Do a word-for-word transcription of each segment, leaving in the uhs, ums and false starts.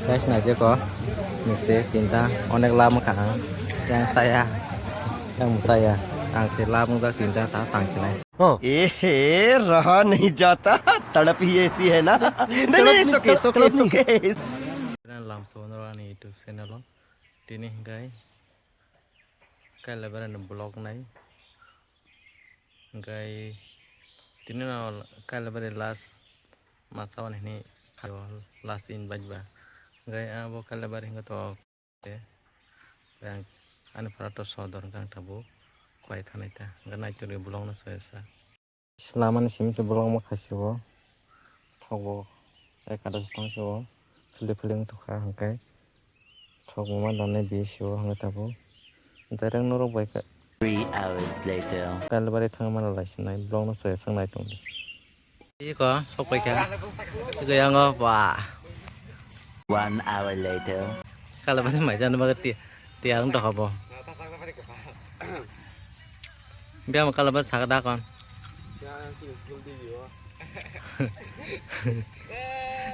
Guys, naijeko misti tinta onek lama kha ang. Yang saya, yang saya, ang se lama jak tinta ta tang sinai. Oh. Ehe, raha nahi jata, tadap hi aisi hai na. Nahi, nahi, it's okay, it's okay, it's okay. Lamso noro ani YouTube channel o. Tini hingkai Kailabari ni vlog nai. Hingkai tini no Kailabari last masa wan hini last in bajba. Hingkai abo Kailabari hingka to. Ang ani phara to sodor hingka ang tabuk koi thanai ta. Hingka nai turi vlog no soyasa. Lamani simi se bolong ma khaisio. Thokbo ekadasi tongsibo. Philde philde wng tongkha hwnkhe. Thokbo ma danai biye sio hwnkhe tabuk. Direct norok bai kha. Three hours later. Kalbari thangmani lai sinai bolongno soya swngnai tongdi. Iko sokpaikha. Iko yango ba. One hour later. Kalbari mai jani bagwi ti-, tiyar wng tongkha bo. Biyang kalbari thaka da kon.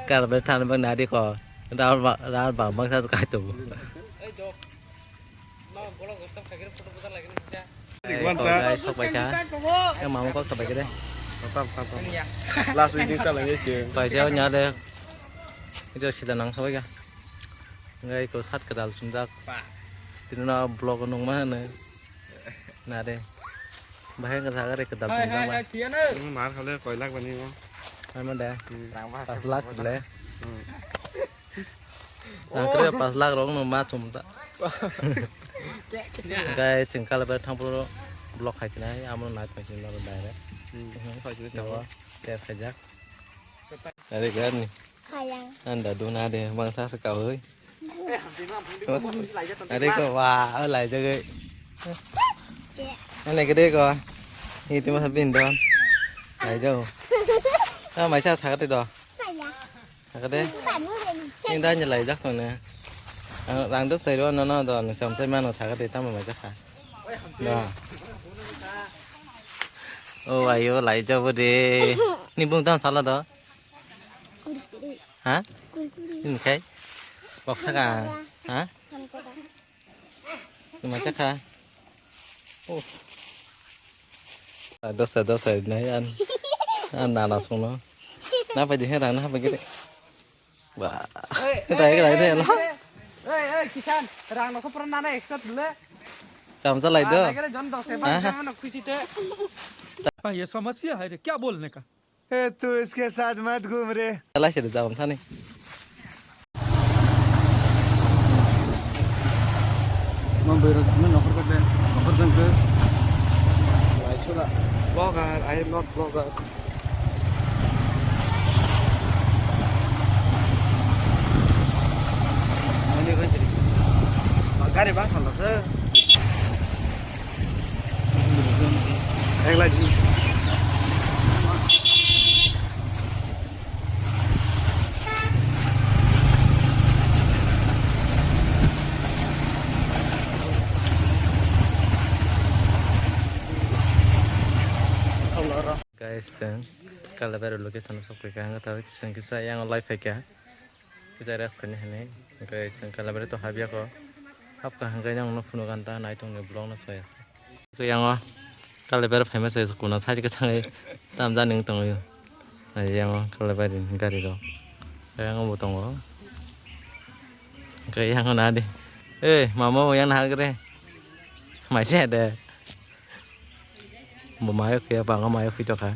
Kalbari thani bang nadi ko. Rar ba, rar ba bang sa kai tu. Guys, sok bai kha. Yang mama kok sabai kede. Last week ni salang ye sih. Pai jauh nyade. Itu sida nang sabai kha. Ngai ko sat kedal sunjak. Tini na vlog nung mana ne. Nade. Bahai nggak sagar kedal sunjak. Mar kale koi lakh bani mo. Ano deh. Pas lakh bele. Ang kre pas lakh rok no ma chum ta. Guys, chwng Kalabari thang phuru vlog khai thinai, amo nai phai thinai direct. Tep khaijak. Are garni. Khayang. Anda duna de, bang sa sa kau hoi. Are ko wa, o lai jagai. Ane gede ko. Itu masa bindon. Lai jau. Ah, mai sa sa kate do. Khayang. Thakade. Ni da ni lai jak tong ne. Ang rang do sai ro no no do no cham sai mano thakade tamo mai jak kha. Do. O ayo lai jak bo de. Ni bung tam sala do. Ha? Ni kai. Bok saka. Ha? Macha kha. Oh. Dosa dosa nai an. An nana sungno. Na pai dihe rang na pai gede. Ba. Dai gede dai la. Ei ei kisan rang no khopra nana ekta dule. Chamsa lai do. Nana gede jon dosa ba mano khushi te. ये समस्या है रे, क्या बोलने का? ए, तू इसके साथ मत घूम रे। Chala siri jabam thani. Mo bwrwi rok no nokhor khe, nokhor jang khe. Vlogger, I am not vlogger. Ani bai siri. Gari bang thala se. Ek lagi. Guys, chwng Kalabari location o sokphaikha, hwnkhe tabuk chwng kisa yang lai phaikha. Puja rest khaini hinwi, hwnkhe chwng Kalabari to habya kho. Habkha hwnkhe nokno phunukha ta naitok ni vlog no soya. Hwnkhe yango Kalabari phaima se kuna side kwchangwi tamjani wng tongwi. Yango Kalabari ni gari rok. Yango bo tongo. Hwnkhe yango nadi. Ei, mama bo yang nahar kre. Maise de. Bo mayo khe, bango mayo khe tokha.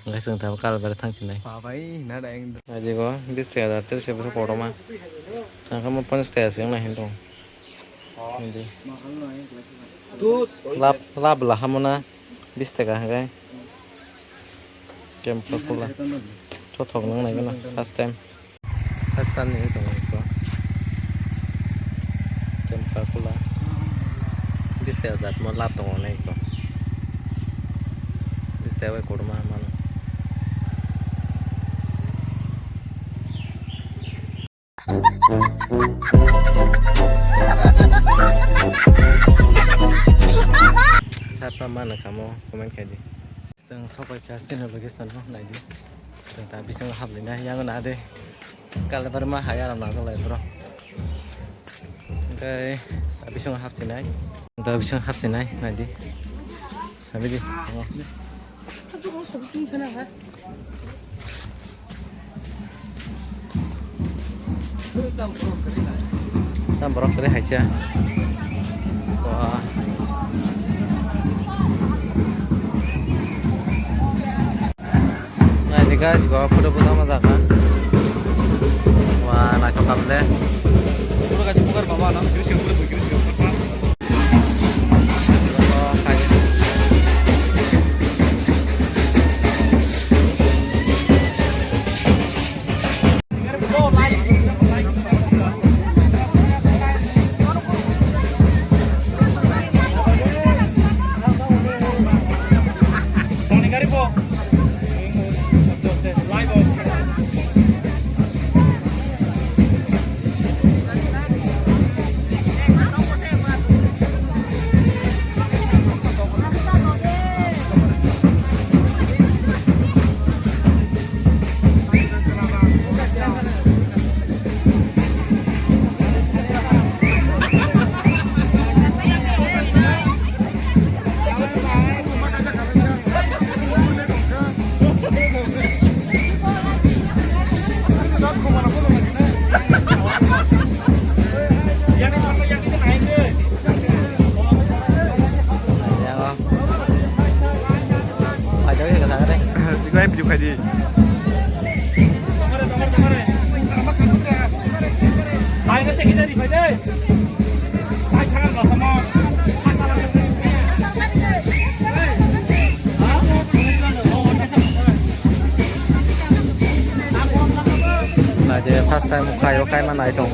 Hwnkhe chwng tamo Kalabari thang sinai. Babai, na da eng. Adigo, bis taka da, tris taka kotorma. Ang khe mo ponchas taka se wngna hin tong. Hindi. Lab, lab la hamona, bis taka hwnkhe. Kempa kula. Thothok nang nai gana, first time. First time ni tongo iko. Kempa kula. Bisi ajat mo lab tongo na iko. Bisi bai kotorma mano. Sab sab mano kamo comment khai di. Chwng sopai kha chini location no nai di. Chwng ta bisingo hablaina yang na de. Kalabar ma hai aram nang lai bro. Hwnkhe bisingo hapsinai. Da bisingo hapsinai naidi. Naidi. Tam borok kwrwi hai cha. Wah. Naidi guys, go photo photo ma jaga. Wah, naithok kha le. Pura gachi bugar baba na, kiri sing pura kiri sing. Ibai video khai di. Naidi, first time khaio, khaima nai tong.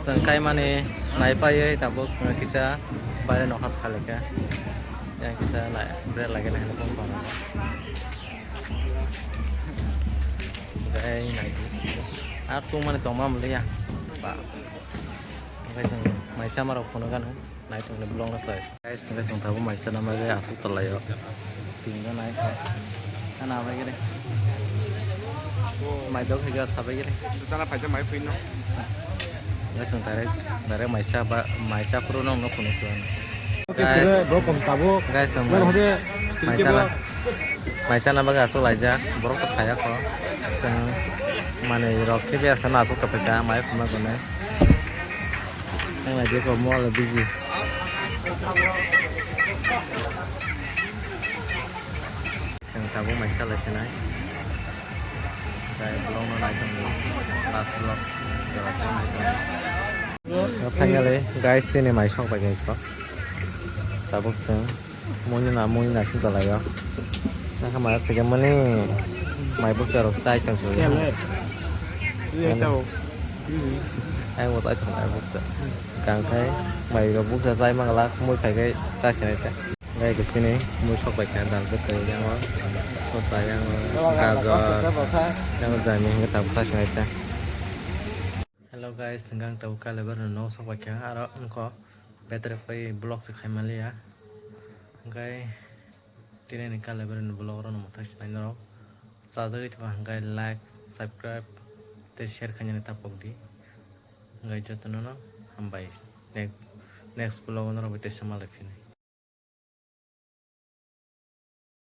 Chwng khaimani naiphaiwi tabuk kisa baire nokha phalika. Yang kisa nai, break lagi nai, nokha phalika. Gai nai. Ar tungmani tongma mliya. Ba. Oke, chwng maisa marok phunukgano. Naitok ni vlog no sai. Guys, tongkhe chwng tabuk maisa namai aswk tolaio. Tingno nai. Ana bai gere. Mai dok higa sabai gere. Sana phaija mai phuino. Guys, chwng direct, direct maisa ba, maisa phuru nongno phunuk suan. Guys, bro, kom tabuk. Guys, chwng maisa na, maisa na bagwi aswk laijak. Borok to khaya kho. Chwng manwi rok khe biyasa na aswk tongkha mai phunukgwne. Ang lai de ko mall busy. Chwng tabuk mai salai sinai. Tei vlog no nai tongdi. Last vlog. Finally, guys, chini mai sok bai khe tabuk chwng. Muni na, muni na sing tolai o. Nang kha mai khaijak mani mai bukcha rok chai tong khe. Iya, chao. Ang bo chai tong mai bukcha. Kang khai mai rok bukcha chai mang la, mui khai khai chai sinai ta. Ngai ke sini mui sok bai kha dal bwtwi yang o. Kosa yang o. Gajor. Yang o jami hingke tabuk chai sinai ta. Hello guys, hwnkhe ang tabuk Kailaibari no nok sok bai kha, aro wngkha battery pai vlog se khai manliya. Hwnkhe tini ni Kailaibari ni vlog rok no mwthai sinai norok. Chajagwi tongkha hwnkhe like, subscribe tei share khainani tapok di. Hwnkhe jotono no hambai. Next, next vlog o norok bai teisa malai phini.